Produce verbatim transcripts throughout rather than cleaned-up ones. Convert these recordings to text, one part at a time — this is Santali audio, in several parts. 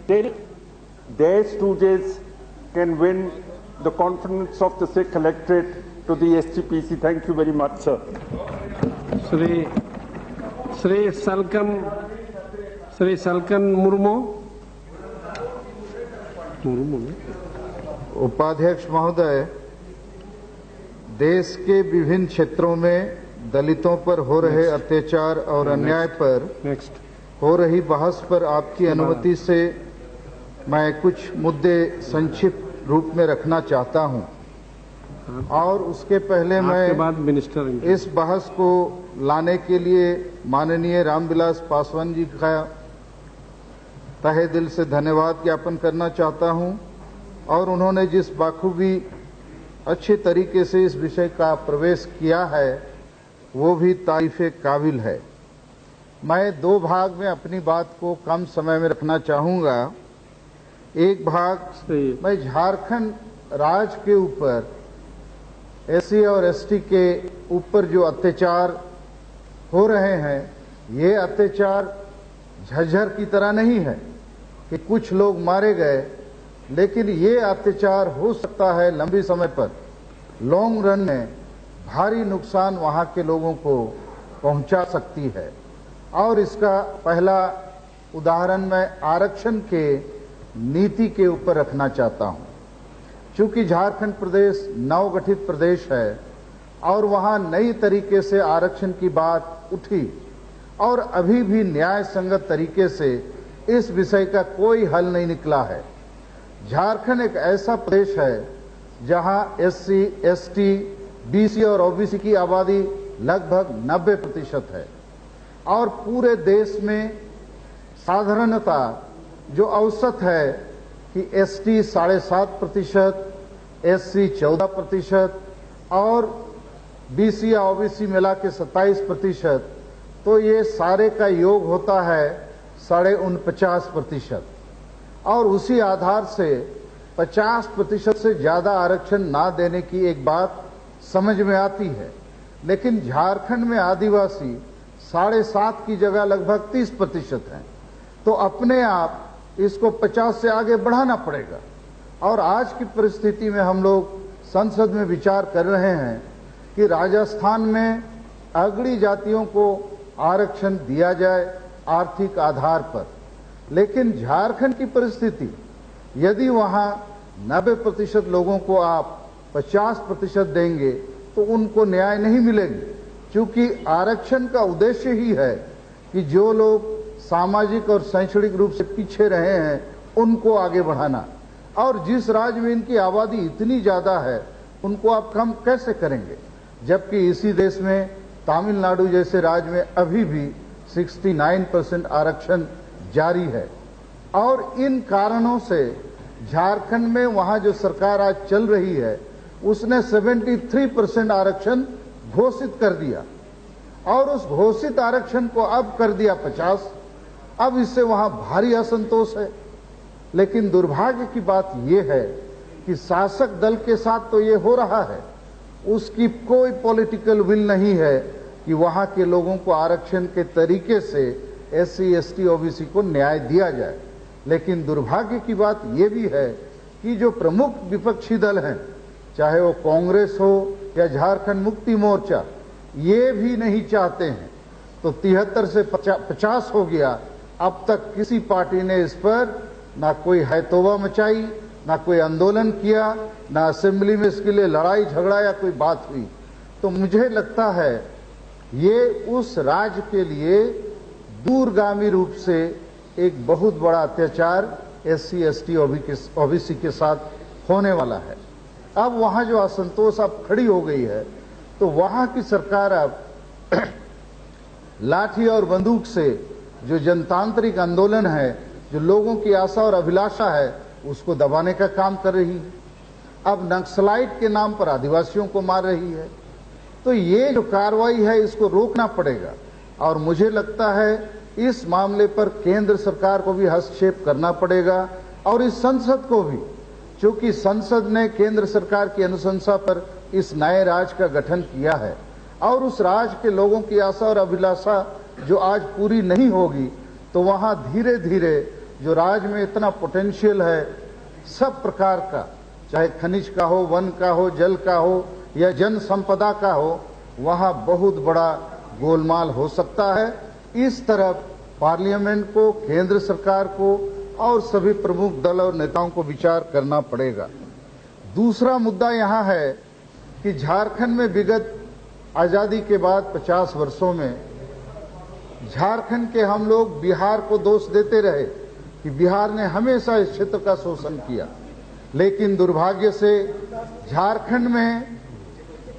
Till their stooges can win the confidence of the Sikh electorate to the S G P C. Thank you very much, sir. Shri Shri सलकन Shri सलकन Murmu Murmu उपाध्यक्ष महोदय, देश के विभिन्न क्षेत्रों में दलितों पर हो रहे अत्याचार और अन्याय पर नेक्स्ट हो रही बहस पर आपकी अनुमति से मैं कुछ मुद्दे संक्षिप्त रूप में रखना चाहता हूं और उसके पहले आपके मैं बाद मिनिस्टर इस बहस को लाने के लिए माननीय रामविलास पासवान जी का तहे दिल से धन्यवाद ज्ञापन करना चाहता हूं और उन्होंने जिस बाखूबी अच्छे तरीके से इस विषय का प्रवेश किया है, वो भी तारीफ काबिल है। मैं दो भाग में अपनी बात को कम समय में रखना चाहूंगा। एक भाग सही है। मैं झारखंड राज के ऊपर, एससी और एसटी के ऊपर जो अत्याचार हो रहे हैं, ये अत्याचार झज्जर की तरह नहीं है कि कुछ लोग मारे गए, लेकिन ये अत्याचार हो सकता है लंबी समय पर, लॉन्ग रन में भारी नुकसान वहां के लोगों को पहुंचा सकती है। और इसका पहला उदाहरण मैं आरक्षण के नीति के ऊपर रखना चाहता हूं। चूंकि झारखंड प्रदेश नवगठित प्रदेश है और वहां नई तरीके से आरक्षण की बात उठी और अभी भी न्याय संगत तरीके से इस विषय का कोई हल नहीं निकला है। झारखंड एक ऐसा प्रदेश है जहां एससी, एसटी, बीसी और ओबीसी की आबादी लगभग नब्बे प्रतिशत है। और पूरे देश में साधारणतः जो औसत है कि एसटी साढ़े सात प्रतिशत, एससी चौदह प्रतिशत और बीसी या ओबीसी मिला के सत्ताईस प्रतिशत, तो ये सारे का योग होता है साढ़े उनपचास प्रतिशत। और उसी आधार से पचास प्रतिशत से ज्यादा आरक्षण ना देने की एक बात समझ में आती है। लेकिन झारखंड में आदिवासी साढ़े सात की जगह लगभग तीस प्रतिशत हैं, तो अपने आप इसको पचास से आगे बढ़ाना पड़ेगा। और आज की परिस्थिति में हम लोग संसद में विचार कर रहे हैं कि राजस्थान में अगड़ी जातियों को आरक्षण दिया जाए आर्थिक आधार पर। लेकिन झारखंड की परिस्थिति, यदि वहां नब्बे प्रतिशत लोगों को आप पचास प्रतिशत देंगे, तो उनको न्याय नहीं मिलेगी, क्योंकि आरक्षण का उद्देश्य ही है कि जो लोग सामाजिक और शैक्षणिक रूप से पीछे रहे हैं, उनको आगे बढ़ाना। और जिस राज्य में इनकी आबादी इतनी ज्यादा है, उनको आप कम कैसे करेंगे? जबकि इसी देश में तमिलनाडु जैसे राज्य में अभी भी सिक्सटी नाइन परसेंट आरक्षण जारी है। और इन कारणों से झारखंड में वहां जो सरकार आज चल रही है, उसने सेवेंटी थ्री परसेंट आरक्षण घोषित कर दिया, और उस घोषित आरक्षण को अब कर दिया पचास। अब इससे वहां भारी असंतोष है। लेकिन दुर्भाग्य की बात यह है कि शासक दल के साथ तो ये हो रहा है, उसकी कोई पॉलिटिकल विल नहीं है कि वहां के लोगों को आरक्षण के तरीके से एससी, एसटी, ओबीसी को न्याय दिया जाए। लेकिन दुर्भाग्य की बात यह भी है कि जो प्रमुख विपक्षी दल हैं, चाहे वो कांग्रेस हो या झारखंड मुक्ति मोर्चा, ये भी नहीं चाहते हैं। तो तिहत्तर से पचास हो गया, अब तक किसी पार्टी ने इस पर ना कोई हैतोबा मचाई, ना कोई आंदोलन किया, ना असेंबली में इसके लिए लड़ाई झगड़ा या कोई बात हुई। तो मुझे लगता है ये उस राज्य के लिए दूरगामी रूप से एक बहुत बड़ा अत्याचार एससी, एसटी, ओबीसी के साथ होने वाला है। अब वहां जो असंतोष अब खड़ी हो गई है, तो वहां की सरकार अब लाठी और बंदूक से जो जनतांत्रिक आंदोलन है, जो लोगों की आशा और अभिलाषा है, उसको दबाने का काम कर रही है। अब नक्सलाइट के नाम पर आदिवासियों को मार रही है। तो ये जो कार्रवाई है, इसको रोकना पड़ेगा। और मुझे लगता है, इस मामले पर केंद्र सरकार को भी हस्तक्षेप करना पड़ेगा और इस संसद को भी, क्योंकि संसद ने केंद्र सरकार की अनुशंसा पर इस नए राज का गठन किया है और उस राज के लोगों की आशा और अभिलाषा जो आज पूरी नहीं होगी, तो वहां धीरे धीरे जो राज में इतना पोटेंशियल है, सब प्रकार का, चाहे खनिज का हो, वन का हो, जल का हो या जन संपदा का हो, वहां बहुत बड़ा गोलमाल हो सकता है। इस तरफ पार्लियामेंट को, केंद्र सरकार को और सभी प्रमुख दल और नेताओं को विचार करना पड़ेगा। दूसरा मुद्दा यहां है कि झारखंड में विगत आजादी के बाद पचास वर्षों में झारखंड के हम लोग बिहार को दोष देते रहे कि बिहार ने हमेशा इस क्षेत्र का शोषण किया, लेकिन दुर्भाग्य से झारखंड में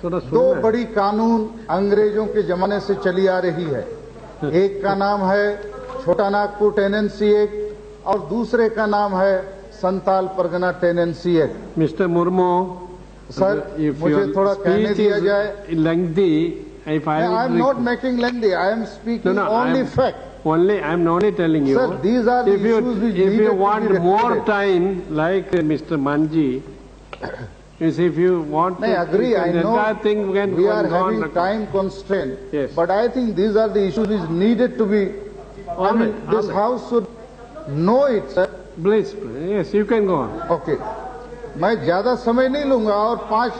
थोड़ा दो सुनना है। बड़ी कानून अंग्रेजों के जमाने से चली आ रही है। एक का नाम है छोटा नागपुर टेनेंसी एक्ट और दूसरे का नाम है Santal Pargana tenancy act. Mister Murmu, sir, मुझे थोड़ा कहने दिया जाए। Lengthy. If I I am not making lengthy. I am speaking only fact. Only I am only telling you. Sir, these are the if you issues which if needed you to be want more reflected. Time, like uh, Mister Manji, is if you want I agree. You I can know entire thing can we go are and go on having like- time constraint. Yes. But I think these are the issues which needed to be. I All mean, right, this all right. House should know it, sir. Please, yes, you can go on. Okay, मैं ज्यादा समय नहीं लूंगा और पांच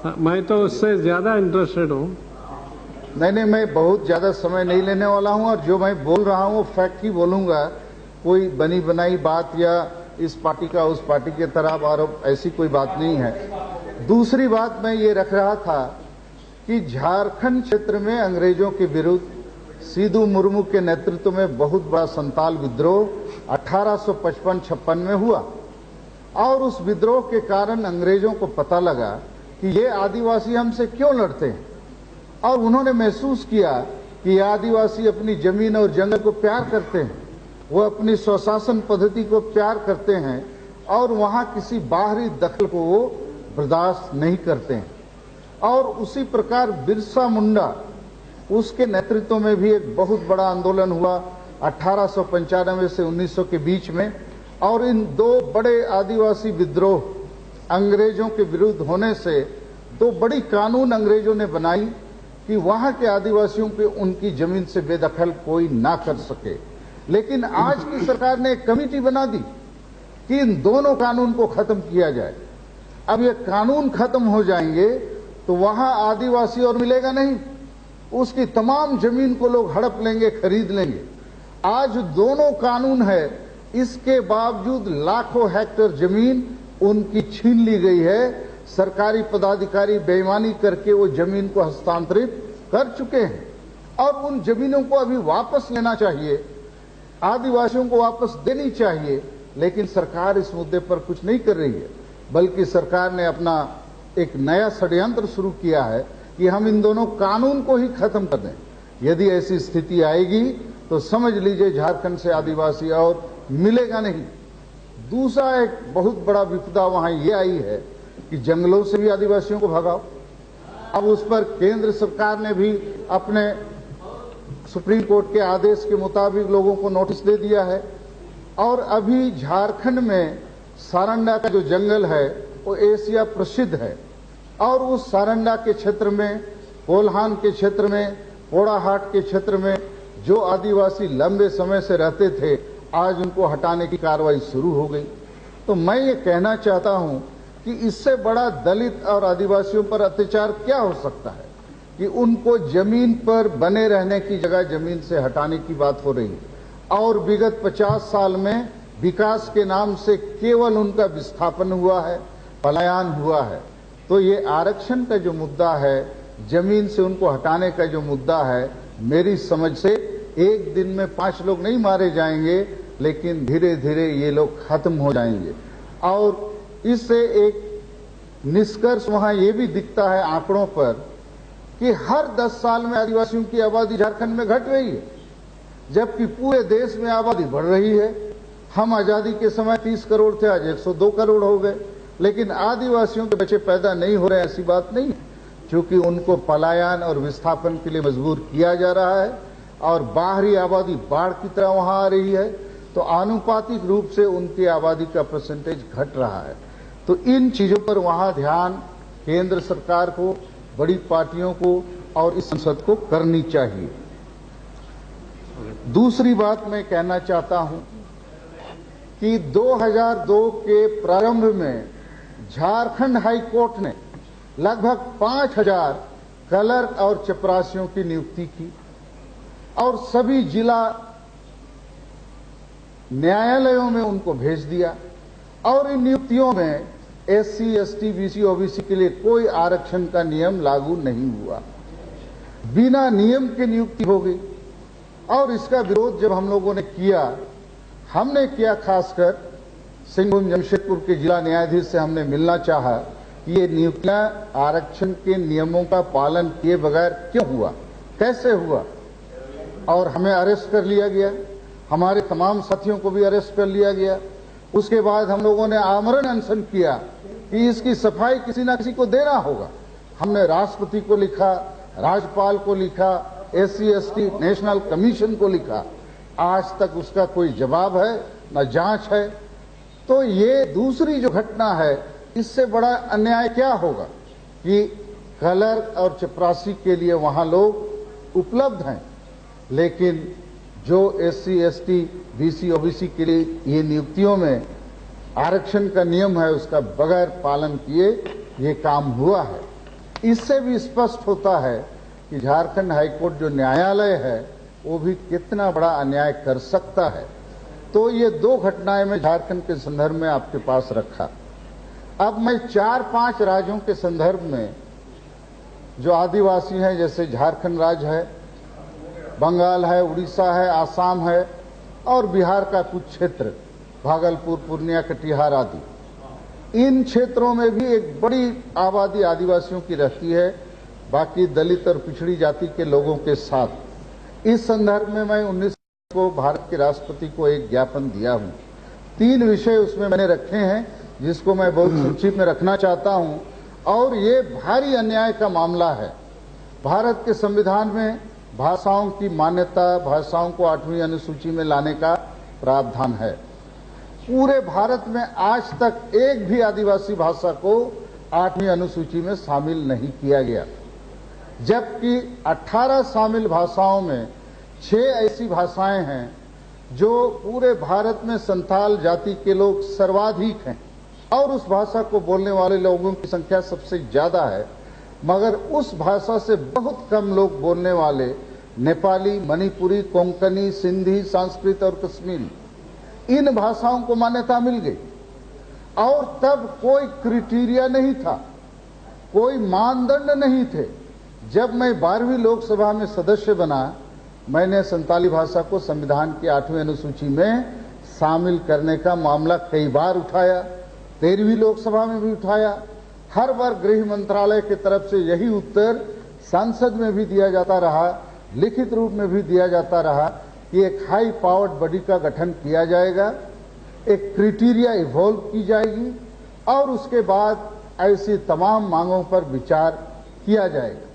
हाँ, मैं तो उससे ज्यादा इंटरेस्टेड हूँ। नहीं नहीं, मैं बहुत ज्यादा समय नहीं लेने वाला हूं और जो मैं बोल रहा हूं वो फैक्ट ही बोलूंगा। कोई बनी बनाई बात या इस पार्टी का उस पार्टी के तरफ आरोप, ऐसी कोई बात नहीं है। दूसरी बात मैं ये रख रहा था कि झारखंड क्षेत्र में अंग्रेजों के विरुद्ध सिदू मुर्मू के नेतृत्व में बहुत बड़ा संताल विद्रोह अठारह सौ पचपन छप्पन में हुआ। और उस विद्रोह के कारण अंग्रेजों को पता लगा कि ये आदिवासी हमसे क्यों लड़ते हैं, और उन्होंने महसूस किया कि ये आदिवासी अपनी जमीन और जंगल को प्यार करते हैं, वो अपनी स्वशासन पद्धति को प्यार करते हैं, और वहाँ किसी बाहरी दखल को वो बर्दाश्त नहीं करते हैं। और उसी प्रकार बिरसा मुंडा, उसके नेतृत्व में भी एक बहुत बड़ा आंदोलन हुआ अठारह सौ पंचानवे से उन्नीस सौ के बीच में। और इन दो बड़े आदिवासी विद्रोह अंग्रेजों के विरुद्ध होने से दो बड़ी कानून अंग्रेजों ने बनाई कि वहां के आदिवासियों के, उनकी जमीन से बेदखल कोई ना कर सके। लेकिन आज की सरकार ने एक कमेटी बना दी कि इन दोनों कानून को खत्म किया जाए। अब ये कानून खत्म हो जाएंगे तो वहां आदिवासी और मिलेगा नहीं, उसकी तमाम जमीन को लोग हड़प लेंगे, खरीद लेंगे। आज दोनों कानून है, इसके बावजूद लाखों हेक्टेयर जमीन उनकी छीन ली गई है। सरकारी पदाधिकारी बेईमानी करके वो जमीन को हस्तांतरित कर चुके हैं और उन जमीनों को अभी वापस लेना चाहिए, आदिवासियों को वापस देनी चाहिए। लेकिन सरकार इस मुद्दे पर कुछ नहीं कर रही है, बल्कि सरकार ने अपना एक नया षड्यंत्र शुरू किया है कि हम इन दोनों कानून को ही खत्म कर दें। यदि ऐसी स्थिति आएगी तो समझ लीजिए, झारखंड से आदिवासी और मिलेगा नहीं। दूसरा एक बहुत बड़ा विपदा वहां ये आई है कि जंगलों से भी आदिवासियों को भगाओ। अब उस पर केंद्र सरकार ने भी अपने सुप्रीम कोर्ट के आदेश के मुताबिक लोगों को नोटिस दे दिया है। और अभी झारखंड में सारंडा का जो जंगल है, वो एशिया प्रसिद्ध है। और उस सारंडा के क्षेत्र में, कोल्हान के क्षेत्र में, पोड़ाहाट के क्षेत्र में जो आदिवासी लंबे समय से रहते थे, आज उनको हटाने की कार्रवाई शुरू हो गई। तो मैं ये कहना चाहता हूं कि इससे बड़ा दलित और आदिवासियों पर अत्याचार क्या हो सकता है कि उनको जमीन पर बने रहने की जगह जमीन से हटाने की बात हो रही है। और विगत पचास साल में विकास के नाम से केवल उनका विस्थापन हुआ है, पलायन हुआ है। तो ये आरक्षण का जो मुद्दा है, जमीन से उनको हटाने का जो मुद्दा है, मेरी समझ से एक दिन में पांच लोग नहीं मारे जाएंगे, लेकिन धीरे धीरे ये लोग खत्म हो जाएंगे। और इससे एक निष्कर्ष वहां ये भी दिखता है आंकड़ों पर कि हर दस साल में आदिवासियों की आबादी झारखंड में घट रही है, जबकि पूरे देश में आबादी बढ़ रही है। हम आजादी के समय तीस करोड़ थे, आज एक सौ दो करोड़ हो गए, लेकिन आदिवासियों के बच्चे पैदा नहीं हो रहे हैं, ऐसी बात नहीं है, क्योंकि उनको पलायन और विस्थापन के लिए मजबूर किया जा रहा है और बाहरी आबादी बाढ़ की तरह वहां आ रही है, तो आनुपातिक रूप से उनकी आबादी का परसेंटेज घट रहा है। तो इन चीजों पर वहां ध्यान केंद्र सरकार को, बड़ी पार्टियों को और इस संसद को करनी चाहिए। दूसरी बात मैं कहना चाहता हूं कि दो हज़ार दो के प्रारंभ में झारखंड हाई कोर्ट ने लगभग पाँच हज़ार क्लर्क और चपरासियों की नियुक्ति की और सभी जिला न्यायालयों में उनको भेज दिया और इन नियुक्तियों में एससी, एसटी, बीसी, ओबीसी के लिए कोई आरक्षण का नियम लागू नहीं हुआ, बिना नियम के नियुक्ति हो गई। और इसका विरोध जब हम लोगों ने किया, हमने किया, खासकर सिंहभूम जमशेदपुर के जिला न्यायाधीश से हमने मिलना चाहा कि ये नियुक्तियां आरक्षण के नियमों का पालन किए बगैर क्यों हुआ, कैसे हुआ। और हमें अरेस्ट कर लिया गया, हमारे तमाम साथियों को भी अरेस्ट कर लिया गया। उसके बाद हम लोगों ने आमरण अनशन किया कि इसकी सफाई किसी ना किसी को देना होगा। हमने राष्ट्रपति को लिखा, राज्यपाल को लिखा, एससी एसटी नेशनल कमीशन को लिखा। आज तक उसका कोई जवाब है, ना जांच है। तो ये दूसरी जो घटना है, इससे बड़ा अन्याय क्या होगा कि क्लर्क और चपरासी के लिए वहां लोग उपलब्ध हैं, लेकिन जो एससी, एसटी, बीसी, ओबीसी के लिए ये नियुक्तियों में आरक्षण का नियम है, उसका बगैर पालन किए ये काम हुआ है। इससे भी स्पष्ट होता है कि झारखंड हाईकोर्ट जो न्यायालय है, वो भी कितना बड़ा अन्याय कर सकता है। तो ये दो घटनाएं मैं झारखंड के संदर्भ में आपके पास रखा। अब मैं चार पांच राज्यों के संदर्भ में, जो आदिवासी हैं, जैसे झारखंड राज्य है, बंगाल है, उड़ीसा है, आसाम है और बिहार का कुछ क्षेत्र, भागलपुर, पूर्णिया, कटिहार आदि, इन क्षेत्रों में भी एक बड़ी आबादी आदिवासियों की रहती है, बाकी दलित और पिछड़ी जाति के लोगों के साथ। इस संदर्भ में मैं उन्नीस को भारत के राष्ट्रपति को एक ज्ञापन दिया हूं। तीन विषय उसमें मैंने रखे हैं, जिसको मैं बहुत संक्षिप्त में रखना चाहता हूं। और ये भारी अन्याय का मामला है। भारत के संविधान में भाषाओं की मान्यता, भाषाओं को आठवीं अनुसूची में लाने का प्रावधान है। पूरे भारत में आज तक एक भी आदिवासी भाषा को आठवीं अनुसूची में शामिल नहीं किया गया, जबकि अठारह शामिल भाषाओं में छह ऐसी भाषाएं हैं जो पूरे भारत में संथाल जाति के लोग सर्वाधिक हैं और उस भाषा को बोलने वाले लोगों की संख्या सबसे ज्यादा है, मगर उस भाषा से बहुत कम लोग बोलने वाले नेपाली, मणिपुरी, कोंकणी, सिंधी, संस्कृत और कश्मीरी, इन भाषाओं को मान्यता मिल गई। और तब कोई क्राइटेरिया नहीं था, कोई मानदंड नहीं थे। जब मैं बारहवीं लोकसभा में सदस्य बना, मैंने संताली भाषा को संविधान की आठवीं अनुसूची में शामिल करने का मामला कई बार उठाया, तेरहवीं लोकसभा में भी उठाया। हर बार गृह मंत्रालय की तरफ से यही उत्तर संसद में भी दिया जाता रहा, लिखित रूप में भी दिया जाता रहा कि एक हाई पावर्ड बॉडी का गठन किया जाएगा, एक क्राइटेरिया इवॉल्व की जाएगी और उसके बाद ऐसी तमाम मांगों पर विचार किया जाएगा।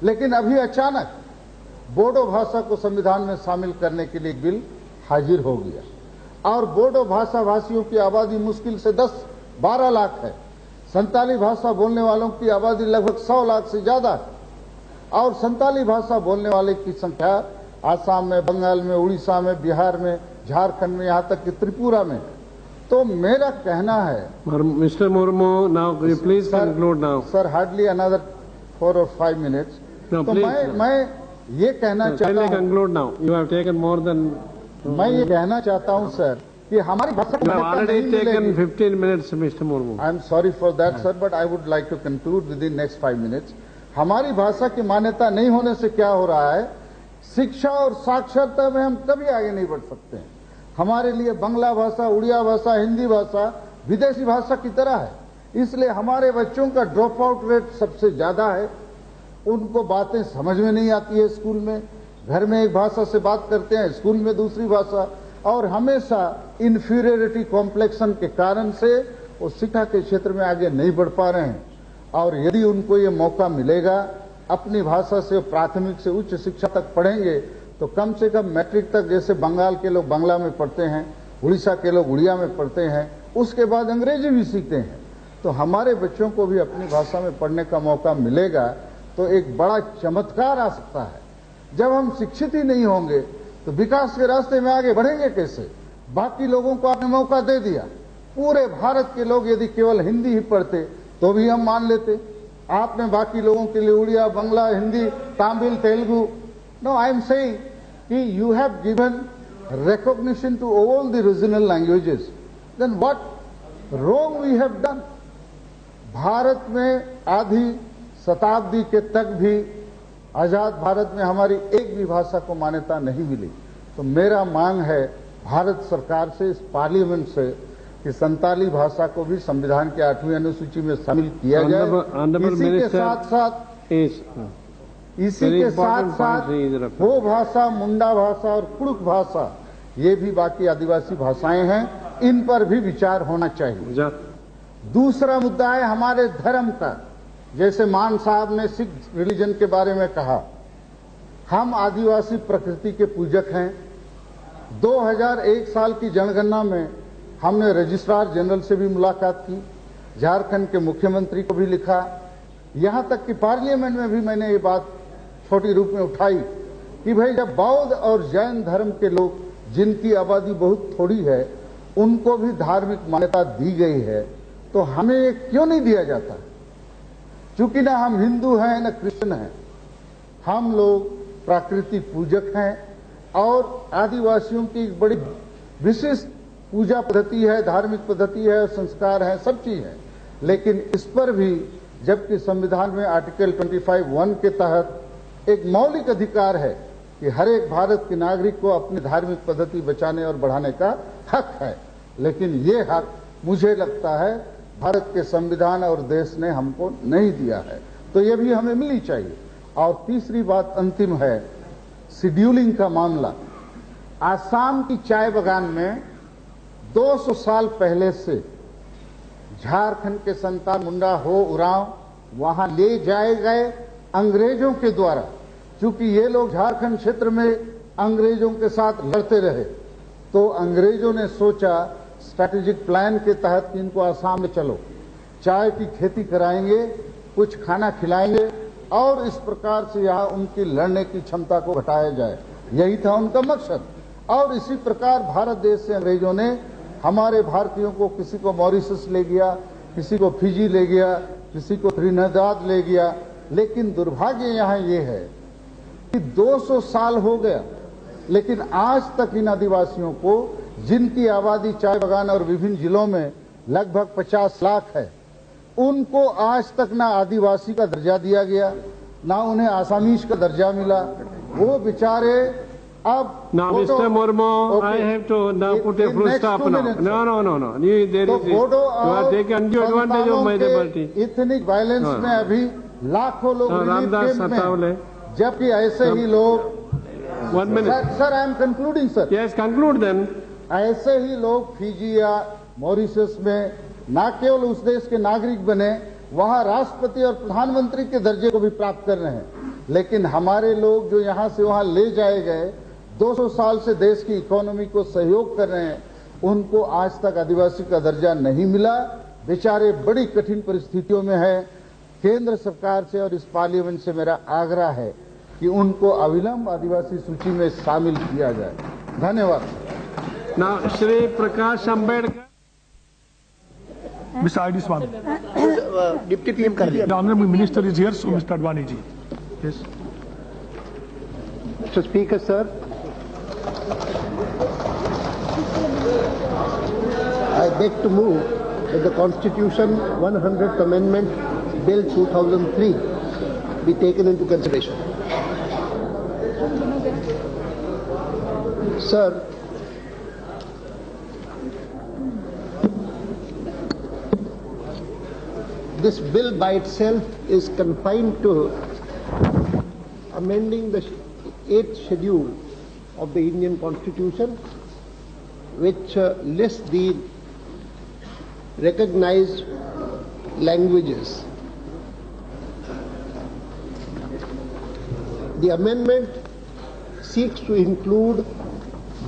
लेकिन अभी अचानक बोडो भाषा को संविधान में शामिल करने के लिए एक बिल हाजिर हो गया और बोडो भाषा भाषियों की आबादी मुश्किल से दस बारह लाख है। संताली भाषा बोलने वालों की आबादी लगभग सौ लाख से ज्यादा है और संताली भाषा बोलने वाले की संख्या आसाम में, बंगाल में, उड़ीसा में, बिहार में, झारखंड में, यहाँ तक कि त्रिपुरा में। तो मेरा कहना है, Mur- Mister Murmu, now you please Sir, conclude now. Sir, hardly another four or five minutes. No, तो please, मैं sir. मैं ये कहना Sir, चाहता kindly हूँ, conclude now. You have taken more than. मैं ये कहना चाहता हूँ सर कि हमारी भाषा की You have मान्यता already नहीं taken मिलेगी। fifteen minutes, Mister Murmu. I am sorry for that, sir, but I would like to conclude within next five minutes. हमारी भाषा की मान्यता नहीं होने से क्या हो रहा है, शिक्षा और साक्षरता में हम कभी आगे नहीं बढ़ सकते हैं। हमारे लिए बंगला भाषा, उड़िया भाषा, हिंदी भाषा विदेशी भाषा की तरह है। इसलिए हमारे बच्चों का ड्रॉप आउट रेट सबसे ज्यादा है। उनको बातें समझ में नहीं आती है स्कूल में। घर में एक भाषा से बात करते हैं, स्कूल में दूसरी भाषा। और हमेशा इन्फीरियरिटी कॉम्प्लेक्सन के कारण से वो शिक्षा के क्षेत्र में आगे नहीं बढ़ पा रहे हैं। और यदि उनको ये मौका मिलेगा, अपनी भाषा से प्राथमिक से उच्च शिक्षा तक पढ़ेंगे, तो कम से कम मैट्रिक तक, जैसे बंगाल के लोग बंगला में पढ़ते हैं, उड़ीसा के लोग उड़िया में पढ़ते हैं, उसके बाद अंग्रेजी भी सीखते हैं। तो हमारे बच्चों को भी अपनी भाषा में पढ़ने का मौका मिलेगा, तो एक बड़ा चमत्कार आ सकता है। जब हम शिक्षित ही नहीं होंगे, तो विकास के रास्ते में आगे बढ़ेंगे कैसे? बाकी लोगों को आपने मौका दे दिया। पूरे भारत के लोग यदि केवल हिंदी ही पढ़ते, तो भी हम मान लेते। आपने बाकी लोगों के लिए उड़िया, बंगला, Hindi, Tamil, Telugu, no, I am saying कि you have given recognition to all the regional languages, then what wrong we have done? Bharat में आधी शताब्दी के तक भी, आजाद भारत में हमारी एक भी भाषा को मान्यता नहीं मिली। तो मेरा मांग है भारत सरकार से, इस पार्लियामेंट से, कि संताली भाषा को भी संविधान की आठवीं अनुसूची में शामिल किया जाए। Honorable, Honorable इसी के Minister साथ साथ is इसी very के साथ important point साथ raised, रखा। हो भाषा, मुंडा भाषा और कुड़ुख भाषा, ये भी बाकी आदिवासी भाषाएं हैं, इन पर भी विचार होना चाहिए। दूसरा मुद्दा है हमारे धर्म का। जैसे मान साहब ने सिख रिलीजन के बारे में कहा, हम आदिवासी प्रकृति के पूजक हैं। दो हज़ार एक साल की जनगणना में हमने रजिस्ट्रार जनरल से भी मुलाकात की, झारखंड के मुख्यमंत्री को भी लिखा, यहाँ तक कि पार्लियामेंट में भी मैंने ये बात छोटी रूप में उठाई कि भाई, जब बौद्ध और जैन धर्म के लोग, जिनकी आबादी बहुत थोड़ी है, उनको भी धार्मिक मान्यता दी गई है, तो हमें ये क्यों नहीं दिया जाता? चूंकि ना हम हिंदू हैं, ना क्रिश्चियन हैं, हम लोग प्राकृतिक पूजक हैं और आदिवासियों की एक बड़ी विशिष्ट पूजा पद्धति है, धार्मिक पद्धति है, संस्कार है, सब चीज है। लेकिन इस पर भी, जबकि संविधान में आर्टिकल ट्वेंटी फ़ाइव वन के तहत एक मौलिक अधिकार है कि हर एक भारत के नागरिक को अपनी धार्मिक पद्धति बचाने और बढ़ाने का हक है, लेकिन ये हक, मुझे लगता है, भारत के संविधान और देश ने हमको नहीं दिया है। तो ये भी हमें मिलनी चाहिए। और तीसरी बात अंतिम है, शेड्यूलिंग का मामला। आसाम की चाय बागान में दो सौ साल पहले से झारखंड के संताल, मुंडा, हो, उरांव वहां ले जाए गए अंग्रेजों के द्वारा। चूंकि ये लोग झारखंड क्षेत्र में अंग्रेजों के साथ लड़ते रहे, तो अंग्रेजों ने सोचा स्ट्रैटेजिक प्लान के तहत कि इनको आसाम में चलो, चाय की खेती कराएंगे, कुछ खाना खिलाएंगे और इस प्रकार से यहाँ उनकी लड़ने की क्षमता को घटाया जाए, यही था उनका मकसद। और इसी प्रकार भारत देश से अंग्रेजों ने हमारे भारतीयों को, किसी को मॉरिशस ले गया, किसी को फिजी ले गया, किसी को त्रिनिदाद ले गया। लेकिन दुर्भाग्य यहाँ ये है कि दो सौ साल हो गया, लेकिन आज तक इन आदिवासियों को, जिनकी आबादी चाय बागान और विभिन्न जिलों में लगभग पचास लाख है, उनको आज तक ना आदिवासी का दर्जा दिया गया, ना उन्हें आसामीज का दर्जा मिला। वो बेचारे अब Now, photo- Mister Murmu, Okay. I have to now In- put a in full next stop two now. minutes. No, no, no, no. You, there तो is this. Photo You are taking undue advantage of my के party. इथनिक वायलेंस हाँ। में अभी लाखों लोग हाँ, रिलीफ रामदास कैंप में अठावले। हैं, जबकि ऐसे ही लोग One minute. Sir, sir, I am concluding, sir. Yes, conclude then. ऐसे ही लोग फिजी या मॉरिशस में ना केवल उस देश के नागरिक बने, वहां राष्ट्रपति और प्रधानमंत्री के दर्जे को भी प्राप्त कर रहे हैं, लेकिन हमारे लोग जो यहां से वहां ले जाए गए, दो सौ साल से देश की इकोनॉमी को सहयोग कर रहे हैं, उनको आज तक आदिवासी का दर्जा नहीं मिला। बेचारे बड़ी कठिन परिस्थितियों में हैं। केंद्र सरकार से और इस पार्लियामेंट से मेरा आग्रह है कि उनको अविलंब आदिवासी सूची में शामिल किया जाए। धन्यवाद। Now, Shri Prakash Ambedkar. Mister R D Swami. Deputy PM कर लिया। The Honorable Minister is here, so Mister Advani ji. Yes. Mister Speaker, sir, I beg to move that the Constitution one hundredth Amendment Bill two thousand three be taken into consideration. Sir, this bill by itself is confined to amending the eighth schedule of the Indian Constitution, which uh, lists the recognized languages. The amendment seeks to include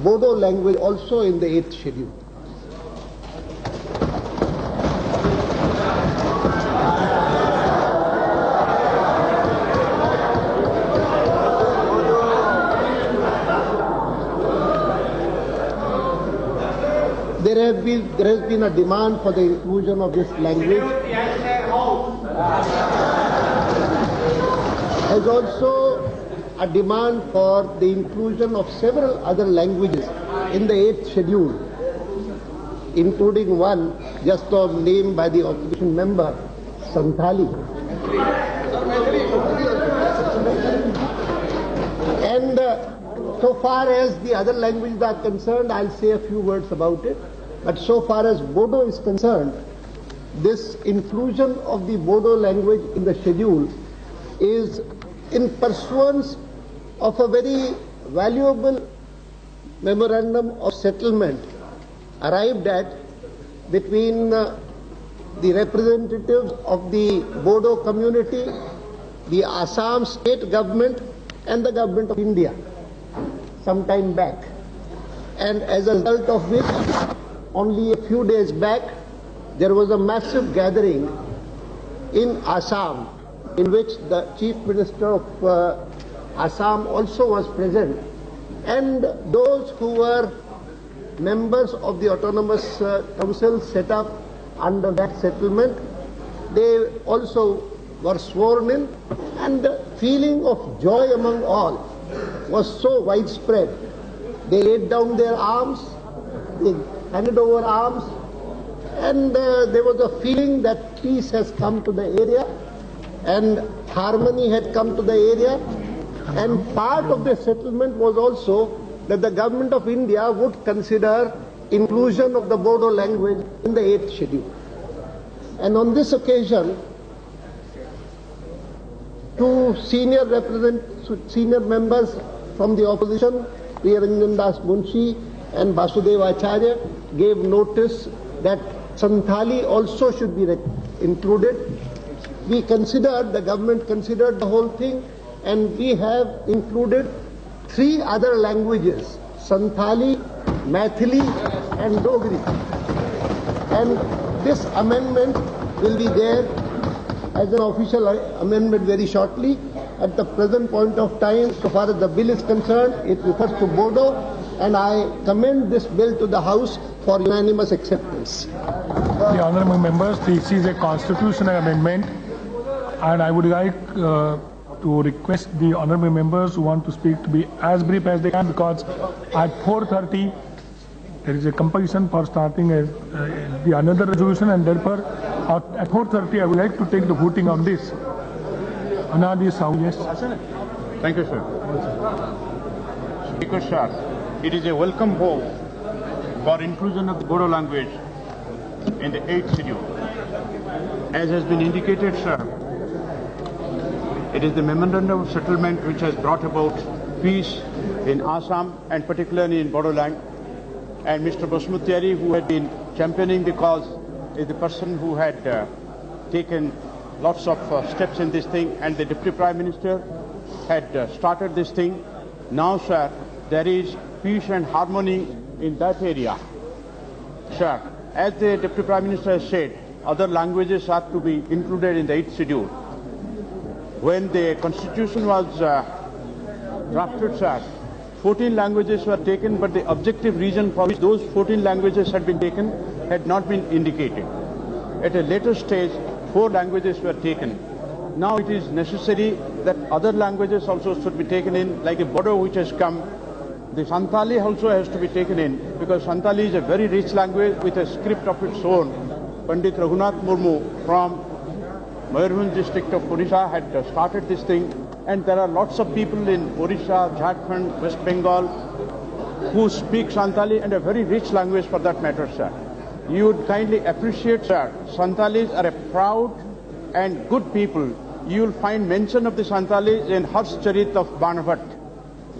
Bodo language also in the eighth schedule. There have been, there has been a demand for the inclusion of this language. Has also a demand for the inclusion of several other languages in the eighth schedule, including one just of name by the opposition member, Santhali. And uh, so far as the other languages are concerned, I'll say a few words about it. But so far as Bodo is concerned, this inclusion of the Bodo language in the schedule is in pursuance of a very valuable memorandum of settlement arrived at between uh, the representatives of the Bodo community, the Assam state government, and the government of India some time back. And as a result of which, only a few days back, there was a massive gathering in Assam in which the Chief Minister of uh, Assam also was present, and those who were members of the autonomous uh, council set up under that settlement, they also were sworn in, and the feeling of joy among all was so widespread. They laid down their arms, they handed over arms, and uh, there was a feeling that peace has come to the area and harmony had come to the area. And part of the settlement was also that the government of India would consider inclusion of the Bodo language in the eighth schedule. And on this occasion, two senior represent, senior members from the opposition, Priyaranjan Das Munshi and Basudev Acharya, gave notice that Santhali also should be rec- included. We considered, the government considered the whole thing, and we have included three other languages, Santhali, Maithili, and Dogri. And this amendment will be there as an official amendment very shortly. At the present point of time, so far as the bill is concerned, it refers to Bodo, and I commend this bill to the House for unanimous acceptance. The honorable members, this is a constitutional amendment, and I would like uh, to request the honorable members who want to speak to be as brief as they can, because at four thirty there is a compulsion for starting a, uh, the another resolution, and therefore at, at four thirty I would like to take the voting on this. Anadi Sahu, yes. Thank you, sir. Speaker, sir, it is a welcome move for inclusion of the Bodo language in the eighth schedule. As has been indicated, sir, it is the memorandum of settlement which has brought about peace in Assam and particularly in Bodoland. And Mister Basmatiari, who had been championing the cause, is the person who had uh, taken lots of uh, steps in this thing, and the Deputy Prime Minister had uh, started this thing. Now, sir, there is peace and harmony in that area. Sir, as the Deputy Prime Minister has said, other languages are to be included in the eighth schedule. When the constitution was uh, drafted, sir, fourteen languages were taken, but the objective reason for which those fourteen languages had been taken had not been indicated. At a later stage, four languages were taken. Now it is necessary that other languages also should be taken in, like a Bodo which has come. The Santali also has to be taken in because Santali is a very rich language with a script of its own. Pandit Raghunath Murmu from Mayurbhanj district of Orissa had uh, started this thing, and there are lots of people in Orissa, Jharkhand, West Bengal, who speak Santali and a very rich language for that matter, sir. You would kindly appreciate, sir, Santalis are a proud and good people. You will find mention of the Santalis in Harsh Charit of Banabhat.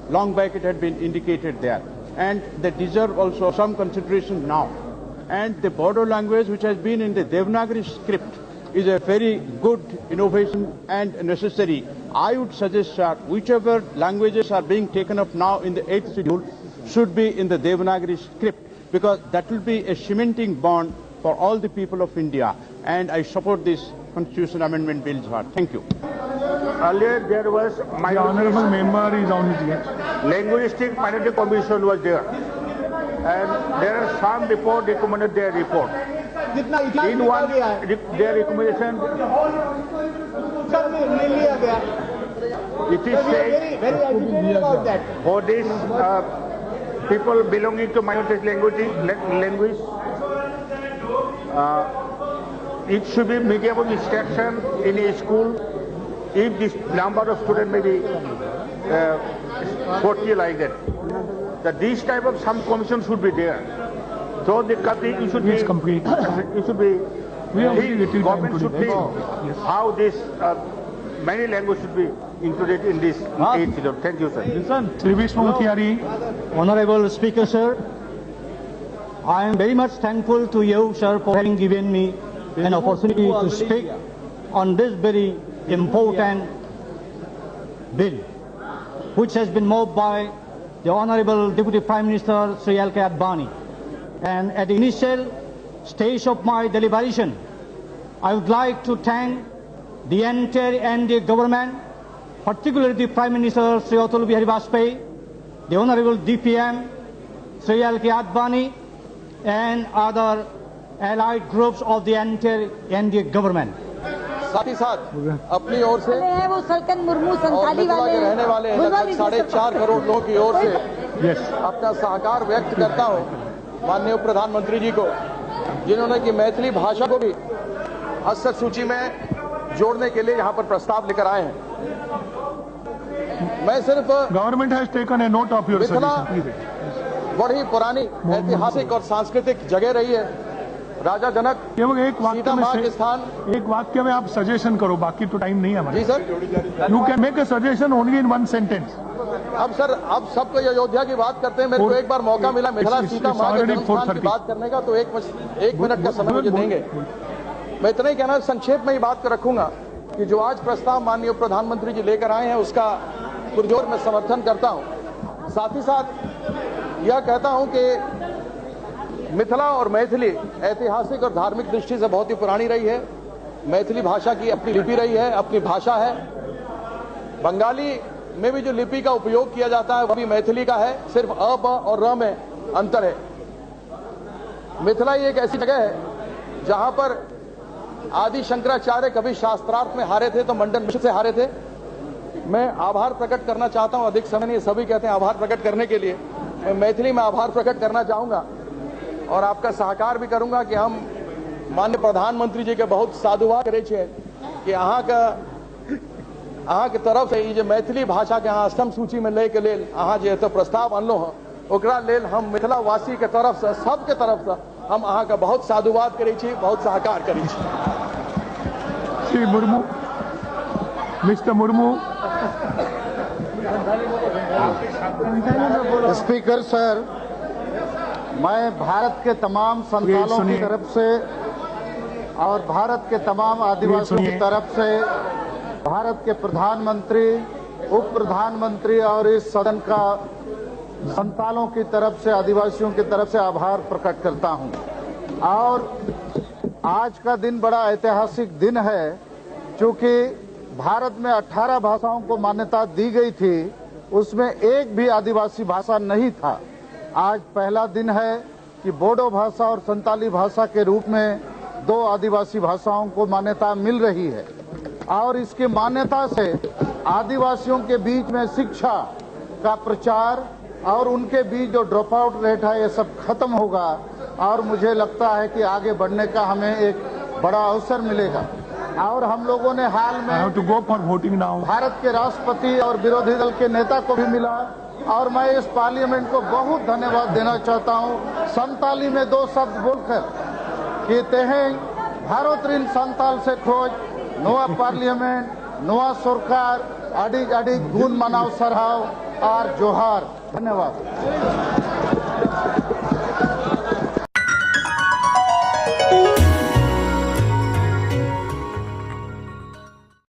Long back it had been indicated there. And they deserve also some consideration now. And the Bodo language, which has been in the Devanagari script, is a very good innovation and necessary. I would suggest, sir, whichever languages are being taken up now in the eighth schedule should be in the Devanagari script, because that will be a cementing bond for all the people of India. And I support this constitution amendment bill, sir. Thank you. Earlier there was The honorable member is on his way. Linguistic Minority Commission was there, and there are some report recommended their report. जितना इतिहास In निकाल one, दिया है re- their recommendation, सब मिल मिल लिया गया it is very said very agitated about that for this uh, people belonging to minority language, la- language, uh, it should be medium of instruction in a school. If this number of students may be uh, forty like that, that this type of some commission should be there. So the country, you should It's be, complete. you should be, We have think, little time government to should debate. think how this uh, many languages should be included in this eighth schedule. Thank you, sir. Trivish Muthiari, Honorable Speaker, sir, I am very much thankful to you, sir, for having given me an opportunity to speak on this very important bill, which has been moved by the Honorable Deputy Prime Minister Sri L K Advani. And at the initial stage of my deliberation, I would like to thank the entire N D A government, particularly the Prime Minister Sri Atal Bihari Vajpayee, the Honorable D P M Sri L K Advani, and other allied groups of the entire N D A government. साथ ही साथ अपनी ओर से वाले हैं वो सलकन मुर्मू और संथाली मिथिला वाले के रहने वाले बुलवा लगभग लीजिए साढ़े सर। चार करोड़ लोगों की ओर से yes. अपना सहकार व्यक्त करता हूँ माननीय प्रधानमंत्री जी को, जिन्होंने की मैथिली भाषा को भी हस्तक सूची में जोड़ने के लिए यहाँ पर प्रस्ताव लेकर आए हैं। मैं सिर्फ Government has taken a note of your Mithila suggestion. Please. बड़ी पुरानी ऐतिहासिक और सांस्कृतिक जगह रही है। राजा जनक केवल एक वाक्य सीता में माँ से- के स्थान एक वाक्य में आप सजेशन करो, बाकी तो टाइम नहीं है जी हमारे. Sir. You can make a suggestion only in one sentence. अब सर, अब सबको अयोध्या की बात करते हैं, मेरे को और एक बार मौका मिला मिथिला it's- सीता it's माँ के already जन्मस्थान की four thirty. बात करने का, तो एक बस एक मिनट का समय मुझे बोल- देंगे। मैं इतना ही कहना, संक्षेप में ही बात कर रखूंगा कि जो आज प्रस्ताव माननीय प्रधानमंत्री जी लेकर आए हैं, उसका पुरजोर मैं समर्थन करता हूं। साथ ही साथ यह कहता हूं कि मिथिला और मैथिली ऐतिहासिक और धार्मिक दृष्टि से बहुत ही पुरानी रही है। मैथिली भाषा की अपनी लिपि रही है, अपनी भाषा है। बंगाली में भी जो लिपि का उपयोग किया जाता है, वह भी मैथिली का है, सिर्फ अ, ब और र में अंतर है। मिथिला ही एक ऐसी जगह है जहां पर आदि शंकराचार्य कभी शास्त्रार्थ में हारे थे तो मंडन मिश्र से हारे थे। मैं आभार प्रकट करना चाहता हूं, अधिक समय नहीं, सभी कहते हैं आभार प्रकट करने के लिए, मैं मैथिली में आभार प्रकट करना चाहूंगा और आपका सहकार भी करूंगा कि हम माननीय प्रधानमंत्री जी के बहुत साधुवाद करै छियै कि अहाँके अहाँके तरफ से ई जे मैथिली भाषा के अहाँ अष्टम सूची में लै के लेल अहाँ जे एतऽ प्रस्ताव अनलहुँ हँ, ओकरा लेल हम मिथिला वासी के तरफ से, सबके तरफ से हम अहाँके बहुत साधुवाद करै छी, बहुत सहकार करै छी। Shri Murmu, Mister Murmu. Speaker sir, मैं भारत के तमाम संतालों की सुनिए। तरफ से और भारत के तमाम आदिवासियों की सुनिए। तरफ से भारत के प्रधानमंत्री, उप प्रधानमंत्री और इस सदन का संतालों की तरफ से, आदिवासियों की तरफ से आभार प्रकट करता हूं। और आज का दिन बड़ा ऐतिहासिक दिन है, क्योंकि भारत में अठारह भाषाओं को मान्यता दी गई थी, उसमें एक भी आदिवासी भाषा नहीं था। आज पहला दिन है कि बोडो भाषा और संताली भाषा के रूप में दो आदिवासी भाषाओं को मान्यता मिल रही है और इसकी मान्यता से आदिवासियों के बीच में शिक्षा का प्रचार और उनके बीच जो ड्रॉपआउट रेट है, ये सब खत्म होगा और मुझे लगता है कि आगे बढ़ने का हमें एक बड़ा अवसर मिलेगा। और हम लोगों ने हाल I में have to go for voting now. Bharat के राष्ट्रपति और विरोधी दल के नेता को भी मिला और मैं इस पार्लियामेंट को बहुत धन्यवाद देना चाहता हूं, संताली में दो शब्द बोलकर, कि तेहें भारत ᱨᱤᱱ ᱥᱟᱱᱛᱟᱞ ᱥᱮ ᱠᱷᱚᱡ ᱱᱚᱣᱟ ᱯᱟᱨᱞᱤᱭᱟᱢᱮᱱᱴ, ᱱᱚᱣᱟ ᱥᱚᱨᱠᱟᱨ, ᱟᱹᱰᱤ ᱟᱹᱰᱤ ᱜᱩᱱ ᱢᱟᱱᱟᱣ ᱥᱟᱨᱦᱟᱣ ᱟᱨ ᱡᱚᱦᱟᱨ᱾ ᱫᱷᱚᱱᱭᱚᱵᱟᱫ᱾